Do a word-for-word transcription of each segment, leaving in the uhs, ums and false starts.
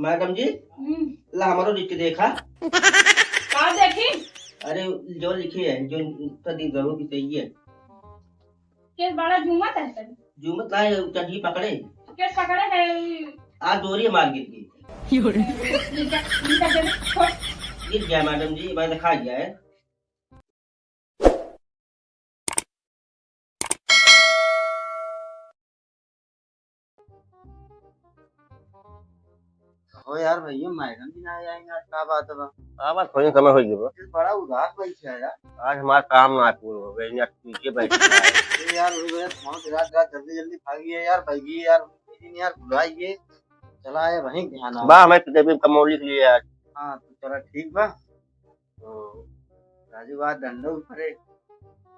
मैडम जी, हम्म। ला हमरो लिख के देखा। का देखी? अरे, जो लिखे है, जो उत्तर दी जरूर भी सही है। केस बड़ा झूमत है तब। झूमत ना है, चड्ढी पकड़े। केस पकड़े है। आज दोरी मार गिर गई। गिर गया, गिर गया, छोड़। गिर गया मैडम जी, मैं दिखा गया है। हो यार भैया, मैडम जी ना आएंगे आज, का बात है बा? का बात होई, कमे होई बा? ये बड़ा उदास बैठे है यार। आज हमारा काम ना पूरा हो गया, यहाँ पीछे बैठे हैं। अरे यार, वही वजह फोन के रात, रात जल्दी जल्दी भागी है यार, भागी है यार, उनके दिन यार भुलाइए। चला आए वहीं ध्यान आ। बा, हमें तो देवी कमौली के लिए आज। हाँ, तो चला ठीक बा। तो राजू बात डंडो ऊपरे।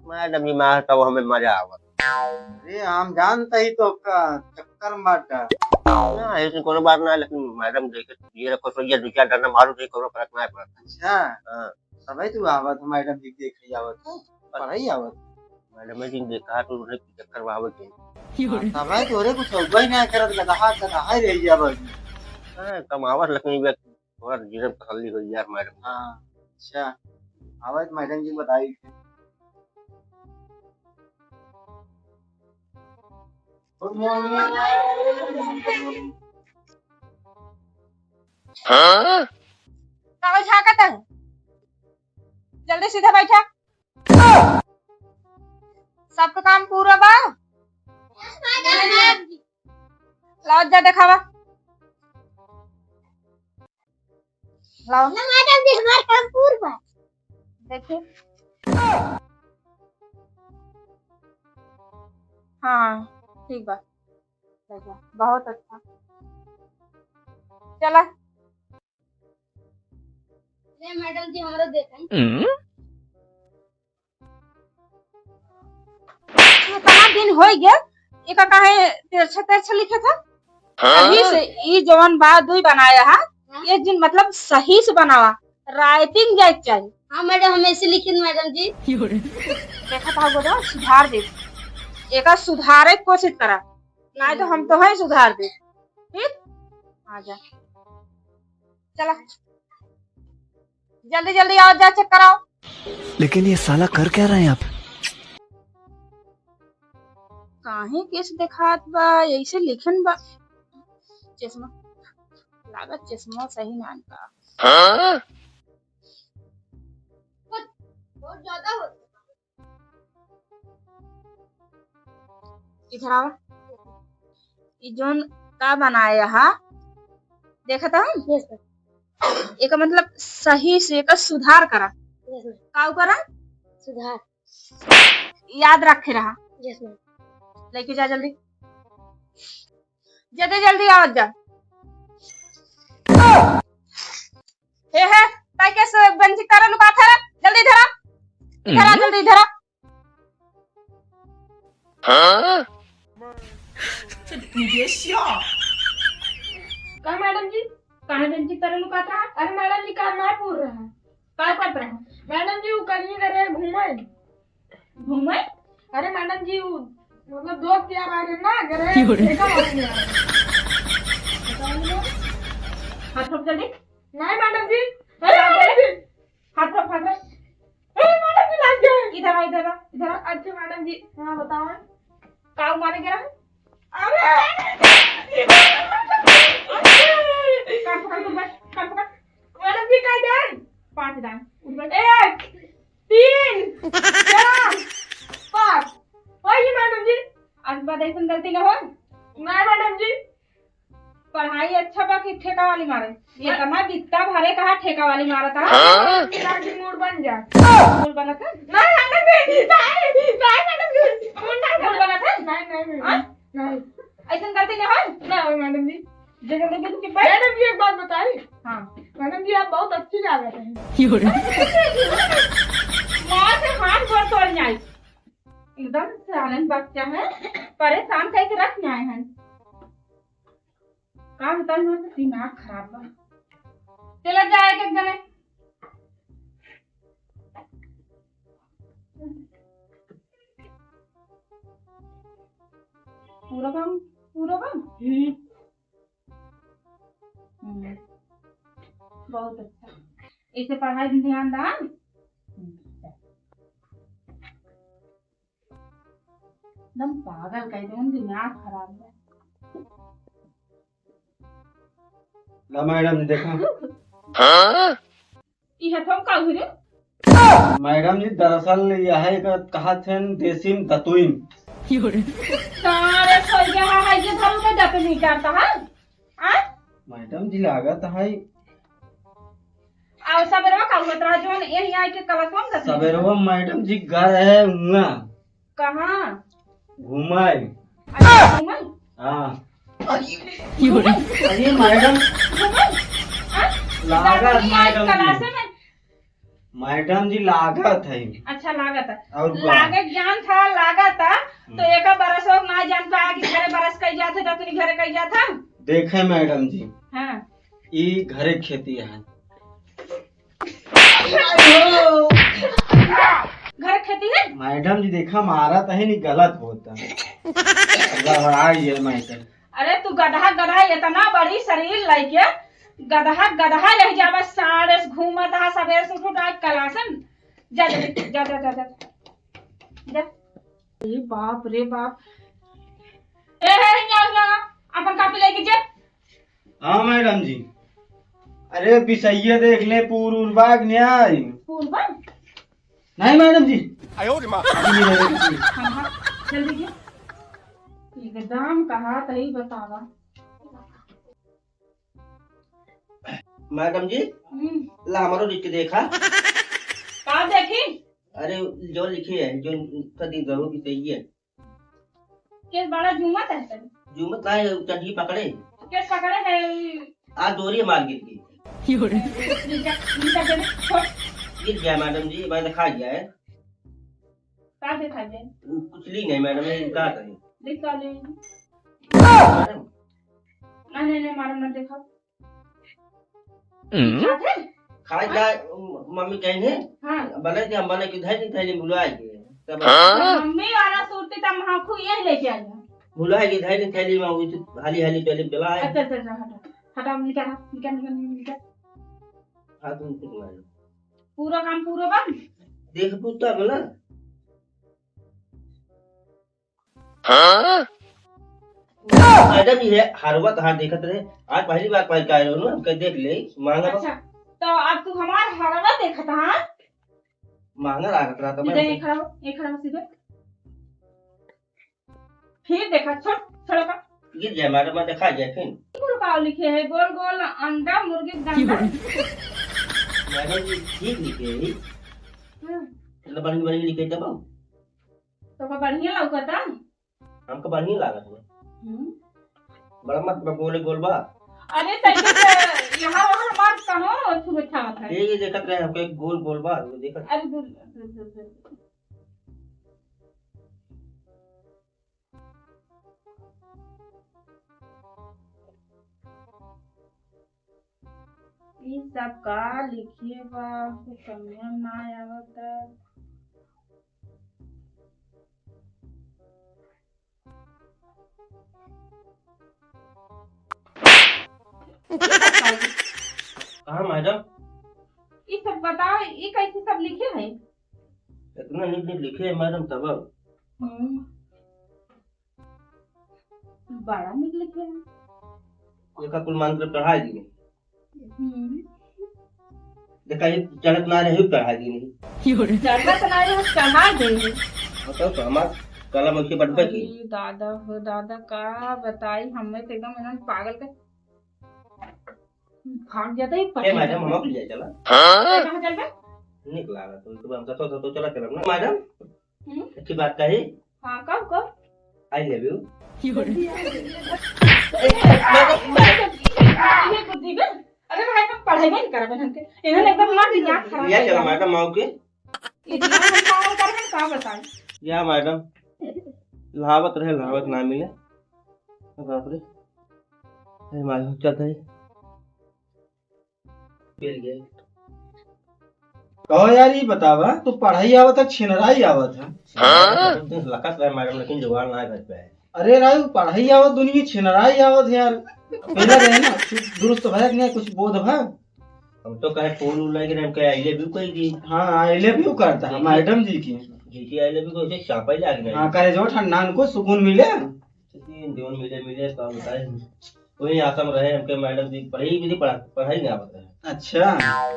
मैडम जी मार तब हमें मजा आवत। अरे हम जानते ही तो का चक्कर में बाटा। ना, ऐसे कोनो बात ना, लेकिन मैडम देखे ये रखो, सो ये दो चार डंडा मारो, नहीं कोनो फर्क ना पड़ता। अच्छा। हाँ। तबे तू आवत हो, मैडम जी देखे आवत हो, पढ़ाई आवत। मैडम जी देखा तो उन्हें चक्कर में आवत है। हाँ, तबे तोरे कुछ उपाय ना करत, गदहा, गदहा ही रह गया बस। हाँ, कमावत लेकिन ये थोड़ा धीरे तसल्ली हो यार मैडम। हाँ, अच्छा। आवाज मैडम जी बताई। Good morning। हाँ? का झांकत है? जल्दी सीधा बैठा। सबका काम पूरा बा? लाओ जा देखावा। लाओ। ना मैडम जी, हमार काम पूरा बा। देखिए। हाँ, ठीक बा। देखिए, बहुत अच्छा। चला। ले मैडम जी, हमरो देखन। हम्म? इतना दिन होई गया, एका काहे तेरछा तेरछा लिखे था? हाँ? सही से, ई जवन बा दुई बनाया है, हाँ? ये जिन मतलब सही से बनावा, राइटिंग जाए के चाहिए। हाँ मैडम, हम ऐसे लिखिन मैडम जी। देखा था गोदवा, सुधार दे, एका सुधारे के कोशिश करा, नहीं तो हम तो है सुधार दे। ठीक, आ जा, चला। जल्दी जल्दी आओ, जा चेक कराओ। लेकिन ये साला कर क्या रहा है यहाँ पे? काहे केस देखात बा, ऐसे लिखन बा। चश्मा लागत, चश्मा सही नान का। हाँ? बहुत ज्यादा हो। इधर आवा। ई जोन का बनाया हा, देखत हन? Yes, sir। एका मतलब सही से एका सुधार करा। Yes, ma'am। का करा? सुधार। याद रखे रहा। Yes, ma'am। लेके जा जल्दी। जल्दी जल्दी आवत जा। हे, हे, ताई के से बंजी तारा लुका था रे। जल्दी इधर आ। इधर आ, हम्म। जल्दी इधर आ। हाँ? का मैडम जी? काहे बंजी तारा लुकात रहा? अरे मैडम जी, का ना पूर रहा? का करत रहा? मैडम जी, वो कहीं करे घूमे। घूमे? अरे मैडम जी, वो मतलब दोस्त यार आ रहे ना, करे ठेका वाले आ रहे। हाथ रोक जल्दी। नहीं मैडम जी। अरे मैडम जी। हाथ रोक, हाथ रोक। अरे मैडम जी, लग गए। इधर आ, इधर आ, इधर आ। अच्छा मैडम जी, हाँ बताओ। काऊ मारे गिरा है? अरे! कान पकड़, उठ बैठ, कान पकड़। मैडम जी, काई दान? पाँच दान। उठ बैठ। एक, तीन, चार, पाँच। वही मैडम जी। आज बाद ऐसन गलती ना हो। नहीं मैडम जी। पढ़ाई अच्छा बा कि ठेका वाली मारे? ये हाँ। इतना बित्ता भरे कहा ठेका वाली मारत है? हाँ? मेरा भी मूड बन जा। मूड बनत है? नहीं, मैडम जी, नहीं, नहीं, मैडम जी, मूड नहीं मूड बनत है? नहीं, नहीं, मैडम। हाँ? नहीं। ऐसन गलती ना हो? ना हो, मैडम जी। जैसे देखिए तुमके बैठ। मैडम जी, एक बात बताई? हाँ। मैडम जी, आप बहुत अच्छी लागत हैं। मार से हाथ गोड़ तोड़ जाए। एकदम सालन बच्चा है, परेशान करके रख आए हैं। का बताई, हमार तो दिमाग खराब बा। चला जाए के एक जने। पूरा काम, पूरा काम। हम्म। हम्म, बहुत अच्छा। ऐसे पढ़ाई में ध्यान दा। हम्म, एकदम पागल कर दे, दिमाग खराब है। ला मैडम जी, देखा। हाँ? ई हथवा का हुई रे? मैडम जी, दरअसल यह है कि कहा थे देसी में दतुइन। सारे सोइया है, है ये धर्म का दतुइन निकालता है? आ? मैडम जी, लागत है। आओ, सबेरवा का हुआ तोरा जोन यही आए के कलशवा में दतुइन? सबेरवा मैडम जी, घर है उहाँ। कहाँ? घुमाए। अच्छा, घुमाए? हाँ। अरे, अरे मैडम। घुमाए? हाँ? लागत दतुइन आज मैडम जी। कलशवा में मैडम जी, लागत है। अच्छा, लागत है। और का? लागे ज्ञान था, लागत है। हम्म। तो एक बरस हो ना जानता है कि घरे बरस कई जात है, तो अपनी घरे कई जात है। देखे मैडम जी, हाँ। ई घरे खेती है। घर खेती है? मैडम जी, देखा, मारा तो है नहीं, गलत होता। गड़बड़ा गया मैडम। अरे तू गदहा, गदहा, इतना बड़ी शरीर लइके गदहा, गदहा रह जावा, साँढ़ से घूमत हा, सबेर से उठ उठ आज कलासन। जा, जा, जा। ए बाप रे बाप। ए, ए, यहाँ, यहाँ, अपन कापी लेके जा। हाँ मैडम जी। अरे बिसैया देख ले, पूर उर बाग न्याय। पूर बाग? नहीं मैडम जी। आयो रे माँ। हाँ, हाँ, जल्दी जा। एकदम कहा तही बतावा। मैडम जी, हम्म। ला हमरो लिख के देखा। का देखी? अरे जो लिखे है, जो कदी गहू की सही है। केस बड़ा झूमत है तनी। झूमत ना है, चड्ढी पकड़े। केस पकड़े है। आ डोरी मार गिर गई। गिर जा, गिर जा, गिर जा, छोड़। गिर गया मैडम जी, मैं दिखा गया है। का दिखा गया? कुछ ली नहीं मैडम, ये का करें? दिखा ले। मैडम। नहीं, नहीं, नहीं, मारो ना, देखा। हम्म। खाते? खाए जाए, मम्मी कहीं है? हाँ। बने थे, हम बने कि धैर्य, धैर्य बुलाए गए। तब हाँ? मम्मी वाला सूरती तब हम खुद यही लेके आए हैं। बुलाए गए, धैर्य, धैर्य में वो हाली, हाली पहले चला है। अच्छा, अच्छा, अच्छा, हटा। हटा, निकाल, निकाल, निकाल, निकाल। हाथ में कुछ नहीं। पूरा काम पूरा बन। देख तू तब ना। हाँ? मैडम, ये हरवा तहार देखत रहे, आज पहली बार पाई का आयो ना, हमके देख ले, मांगा बा। अच्छा, तो अब तू हमार हरवा देखत हा? मांगा लागत रहा तो ये मैं देख, ये खड़ा हो, ये खड़ा हो सीधे। फिर देखा, छोड़, छोड़ का। गिर जाए मैडम, मैं दिखा जाए फिर। गोल का लिखे है, गोल गोल अंडा मुर्गी के अंडा। मैडम जी, ठीक लिखे है। हम्म। मतलब बढ़िया, बढ़िया लिखे तब। तो का बढ़िया लौकता? हमका बढ़िया लागत बा। हम्म। बड़ा मस्त बा, गोले गोल बा। अरे, तैसे से यहाँ वहाँ हमार कहाँ अथु बैठावत है? ये, ये देखत रहे, हमका एक गोल गोल बा, ये देखत। अरे, दूर, दूर, दूर, दूर। ई सब का लिखे बा, कुछ समझ में ना आवत। कहाँ मैडम? ई सब बताओ, ई कैसे सब लिखे है? इतना नीक नीक लिखे है मैडम, तब। हम्म। बड़ा नीक लिखे है। एका कुल मंत्र पढ़ाई दी। हम्म। देखा, ये चलत ना रहे, पढ़ाई दी नहीं। चलत ना रहे, चढ़ा दे। बताओ तो, हमार कलम ऐसे बटबे की। अरे दादा हो दादा, का बताई, हमें तो एकदम इन्होंने पागल कर भाग जाता है। ए, मैडम, हम ले चला। हाँ? कहाँ चल बे? निक लागत, तो हम तो, तो, तो चला चलब ना। मैडम, हम्म? अच्छी बात कही। हाँ, कब, कब? I love you। ये बुद्धि बे? अरे भाई, हम पढ़ाई नहीं करब इनके। इन्होंने एकदम हमारा दिमाग खराब ये कर चला दिया। मैडम, आओ के। इतना हम पागल कर हम का बताएं? या मैडम, लहावत रहे, लहावत ना मिले। बाप रे। हे माई, चल रही। मिल गए। कहो यार, ई बतावा, तू पढ़ाई आवत है, छिनराई आवत है? हाँ? तुम लकस रहे मैडम, लेकिन जुगाड़ ना है घर पे। अरे राजू, पढ़ाई आवत दुनिया, छिनराई आवत है यार। पहले रहे ना, कुछ दुरुस्त भय कि नहीं, कुछ बोध भय? हम तो कहे फोन उन लागे, हम कहे I love you कह दी। हाँ, I love you करता है, जी, जी। मैडम जी की। जी, जी, I love you को उसे चापा ही लाग रहा है। हाँ, करे जो ठंडा उनको सुकून मिले। जी, जीवन मिले, मिले, का बताए। वही आशा में रहे, हमके मैडम जी पढ़ाई भी नहीं पढ़ा, पढ़ाई नहीं आवत रहे। अच्छा।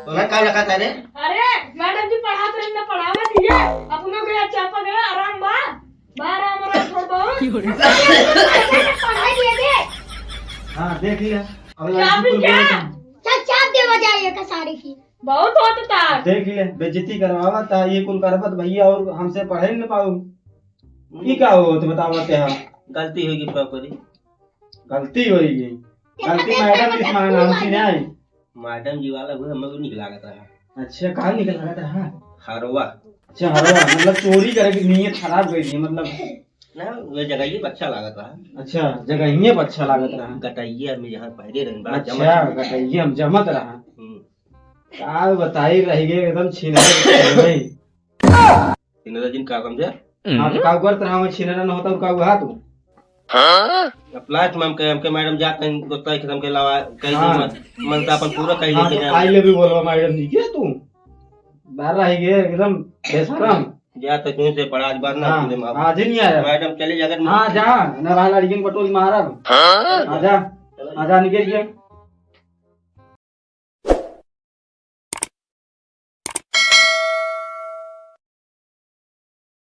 तो मैं का लगा था रे? अरे, मैडम जी पढ़ात रहे ना, पढ़ावे दिए। अपनो गया, चापा गया, आराम बा। बा आराम, आराम, छोड़ दो। पढ़ाई दिए दे। हाँ, देख लिया। अब चाप लड़की कुल क्या? बोलत हैं। चल, चाप देवा जाए एक साड़ी की। बहुत होत था। देख ले, बेइज्जती करवावत था, ये कुल करबत भैया और हमसे पढ़े न पाऊ। ई का हो तो बतावत है? गलती होई गई, का करी? गलती होई गई। गलती मैडम की मान हमसे नहीं। मैडम जी वाला वो हमें निक लागत रहा। अच्छा, का निक लागत रहा? हरवा। अच्छा, हरवा, मतलब चोरी करे की नीयत खराब कर दी, मतलब। ना, वे जगह ही अच्छा लागत रहा। अच्छा, जगह ही अच्छा लागत रहा। गटैया में यहाँ पहले रहे, बड़ा अच्छा, जमत। गटैया में जमत रहा। हम्म। का बताई, रह गए एकदम छिनरा। छिनरा जिन का समझे? हाँ, तो का करत रहा, छिनरा न होता, का हुआ तू? अब लास्ट में हमके, हमके मैडम जात हैं, दोस्ता के हमके लावा, कह दी हाँ। मत, मन तो अपन पूरा कह हाँ, लेके तो जाना। I love you बोलवा मैडम जी के तू? बारह है ये एकदम बेशरम। जा तो क्यों से पड़ा, आज बार ना हाँ, पूछे माँ। आज ही नहीं आया। मैडम चले जा, अगर हाँ, जा, ना रहा लड़किन पटोल मारब। हाँ? हाँ, जा, हाँ, जा, निकल गया।